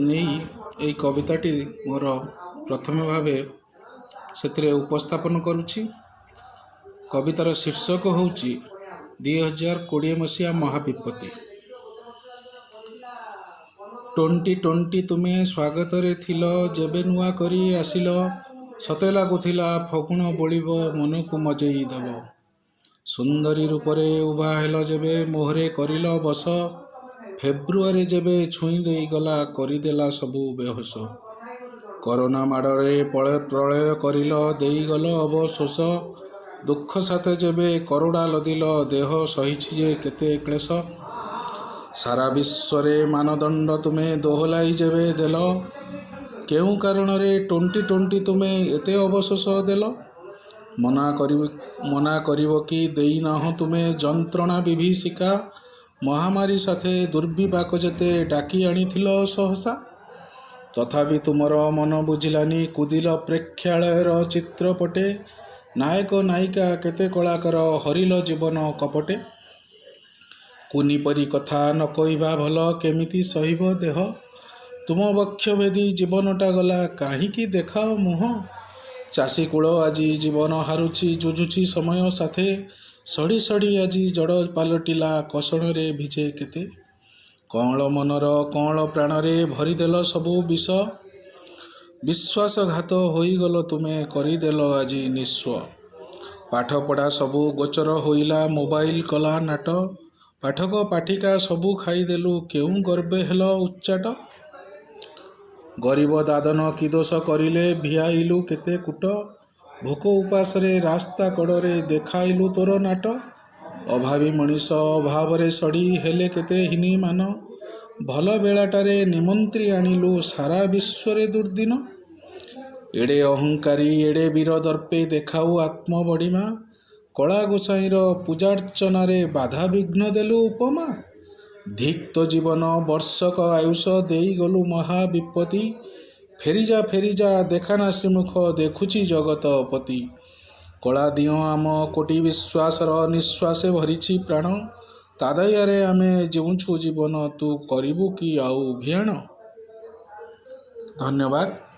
ନେଇ ଏଇ କବିତାଟି ମୋର ପ୍ରଥମ ଭାବେ ସେଥିରେ ଉପସ୍ଥାପନ କରୁଛି। କବିତାର ଶୀର୍ଷକ ହେଉଛି 2020 ମସିହା ମହାବିପତ୍ତି। 2020 ତୁମେ ସ୍ୱାଗତରେ ଥିଲ ଯେବେ ନୂଆ କରି ଆସିଲ, ସତେ ଲାଗୁଥିଲା ଫଗୁଣ ବୋଳିବ, ମନକୁ ମଜେଇ ଦେବ। ସୁନ୍ଦରୀ ରୂପରେ ଉଭା ହେଲ ଯେବେ, ମୋହରେ କରିଲ ବଶ, ଫେବୃଆରୀ ଯେବେ ଛୁଇଁ ଦେଇଗଲା, କରିଦେଲା ସବୁ ବେହୋସ। କରୋନା ମାଡ଼ରେ ପ୍ରଳୟ କରିଲ, ଦେଇଗଲ ଅବଶୋଷ, ଦୁଃଖ ସାଥେ ଯେବେ କରୁଣା ଲଦିଲ, ଦେହ ସହିଛି ଯେ କେତେ କ୍ଳେଶ। ସାରା ବିଶ୍ୱରେ ମାନଦଣ୍ଡ ତୁମେ ଦୋହଲାଇ ଯେବେ ଦେଲ, କେଉଁ କାରଣରେ 2020 ତୁମେ ଏତେ ଅବଶୋଷ ଦେଲ? ମନା କରିବ କି ଦେଇନାହଁ ତୁମେ ଯନ୍ତ୍ରଣା ବିଭୀଷିକା, ମହାମାରୀ ସାଥେ ଦୁର୍ବିପାକ ଯେତେ ଡାକି ଆଣିଥିଲ ସହସା। ତଥାପି ତୁମର ମନ ବୁଝିଲାନି, କୁଦିଲ ପ୍ରେକ୍ଷାଳୟର ଚିତ୍ରପଟେ, ନାୟକ ନାୟିକା କେତେ କଳାକାର ହରିଲ ଜୀବନ କପଟେ। କୁନି ପରି କଥା ନ କହିବା ଭଲ, କେମିତି ସହିବ ଦେହ? ତୁମ ବକ୍ଷ ଭେଦି ଜୀବନଟା ଗଲା, କାହିଁକି ଦେଖାଅ ମୁହଁ? ଚାଷୀ କୂଳ ଆଜି ଜୀବନ ହାରୁଛି, ଯୁଝୁଛି ସମୟ ସାଥେ, ସଢ଼ି ସଢ଼ି ଆଜି ଜଡ଼ ପାଲଟିଲା, କଷଣରେ ଭିଜେ କେତେ। କଅଁଳ ମନର କଅଁଳ ପ୍ରାଣରେ ଭରିଦେଲ ସବୁ ବିଷ, ବିଶ୍ୱାସଘାତ ହୋଇଗଲ ତୁମେ, କରିଦେଲ ଆଜି ନିଃସ୍ୱ। ପାଠପଢ଼ା ସବୁ ଗୋଚର ହୋଇଲା, ମୋବାଇଲ କଲା ନାଟ, ପାଠକ ପାଠିକା ସବୁ ଖାଇଦେଲୁ, କେଉଁ ଗର୍ବେ ହେଲ ଉଚ୍ଚାଟ? ଗରିବ ଦାଦନ କି ଦୋଷ କରିଲେ, ଭିଆଇଲୁ କେତେ କୂଟ, ଭୋକ ଉପାସରେ ରାସ୍ତା କଡ଼ରେ ଦେଖାଇଲୁ ତୋର ନାଟ। ଅଭାବୀ ମଣିଷ ଅଭାବରେ ସଢ଼ି ହେଲେ କେତେ ହୀନିମାନ, ଭଲ ବେଳାଟାରେ ନିମନ୍ତ୍ରୀ ଆଣିଲୁ ସାରା ବିଶ୍ୱରେ ଦୁର୍ଦିନ। ଏଡ଼େ ଅହଙ୍କାରୀ ଏଡ଼େ ବୀର ଦର୍ପେ ଦେଖାଉ ଆତ୍ମବଡ଼ିମା, କଳା ଗୋସାଇଁର ପୂଜାର୍ଚ୍ଚନାରେ ବାଧାବିଘ୍ନ ଦେଲୁ ଉପମା। ଧିକ୍ ତୋ ଜୀବନ ବର୍ଷକ ଆୟୁଷ, ଦେଇଗଲୁ ମହାବିପତ୍ତି, ଫେରିଯା ଫେରିଯା ଦେଖାନା ଶ୍ରୀମୁଖ, ଦେଖୁଛି ଜଗତପତି। କଳା ଦିଅଁ ଆମ କୋଟି ବିଶ୍ୱାସର ନିଶ୍ୱାସେ ଭରିଛି ପ୍ରାଣ, ତା ଦୟାରେ ଆମେ ଜିଉଁଛୁ ଜୀବନ, ତୁ କରିବୁ କି ଆଉ ଭିଆଣ? ଧନ୍ୟବାଦ।